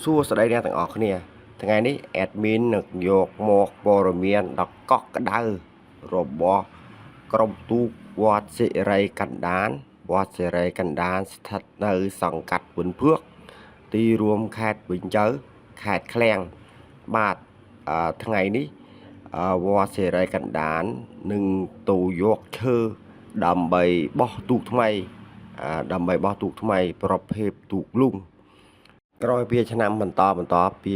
សួស្តីអ្នកទាំងអស់គ្នាថ្ងៃនេះ admin នឹងយកមកព័ត៌មានដ៏កក់ក្ដៅរបស់ក្រុមទូកវត្តសិរីកណ្ដាលវត្តសិរីកណ្ដាលស្ថិតនៅសង្កាត់វិនភឿកទីរួមខេត្តវិញជៅខេត្តឃ្លាំងបាទថ្ងៃនេះវត្តសិរីកណ្ដាលនឹងទៅយកឈើដើម្បីបោះទូកថ្មីដើម្បីបោះទូកថ្មីប្រភេទទូកលុង ក្រោយពីឆ្នាំបន្តបន្តពី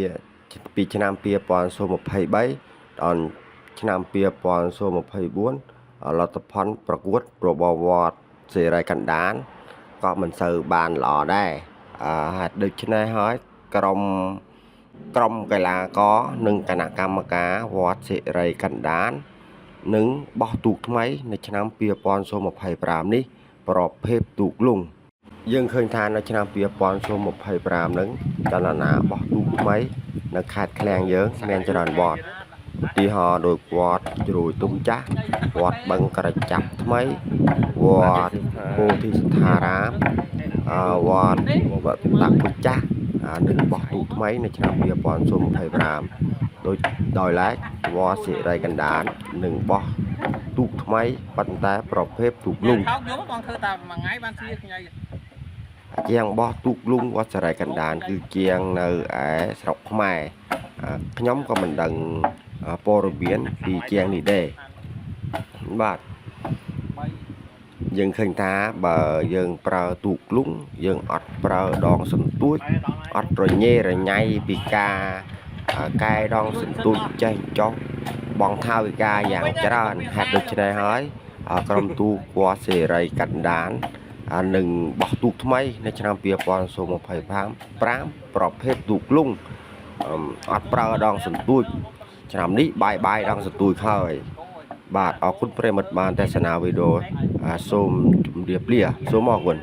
ពីឆ្នាំ2023ដល់ឆ្នាំ2024លទ្ធផលប្រកួតរបស់វត្តសិរីកណ្ដាលក៏មិនសូវបានល្អដែរហេតុដូច្នេះហើយក្រុមក្រុមកីឡាករនិងគណៈកម្មការវត្តសិរីកណ្ដាលនឹងបោះទូកថ្មីនៅឆ្នាំ2025នេះប្រភេទទូកលុង យើងឃើញថានៅឆ្នាំ2025ហ្នឹងចលនាបោះទូកថ្មីនៅខេត្តឃ្លាំងយើងមានច្រើនវត្តឧទាហរណ៍ដូចវត្តជ្រោយទុំចាស់វត្តបឹងក្រចាប់ថ្មីវត្តពោធិស្ថារាមវត្តវត្តតាគុចាស់នឹងបោះទូកថ្មីនៅឆ្នាំ2025ដោយដោយឡែកវត្តសិរីកណ្ដាលនឹងបោះទូកថ្មីប៉ុន្តែប្រភេទទូកលុង ថោកយកបងធ្វើតែមួយថ្ងៃបានជាខ្ញី ជាងបោះទូកលុងវត្តសរៃកណ្ដាលគឺជាងនៅឯស្រុកខ្មែរខ្ញុំក៏មិនដឹងព័ត៌មានពីជាងនេះដែរបាទយើងឃើញថាបើយើងប្រើទូកលុងយើងអត់ប្រើដងសន្ទួចអត់រញ៉េរញ៉ៃពីការកែដងសន្ទួចចេះចោះបងថាវិការយ៉ាងច្រើនហេតុដូច្នេះហើយក្រុមទូកវត្តសេរីកណ្ដាល នឹងបោះទូកថ្មីនៅឆ្នាំ2025 5ប្រភេទទូកលុងអត់ប្រើដងសន្ទួចឆ្នាំនេះបាយបាយដងសន្ទួចហើយបាទអរគុណប្រិយមិត្តបានទស្សនាវីដេអូសូមជម្រាបលាសូមអរគុណ។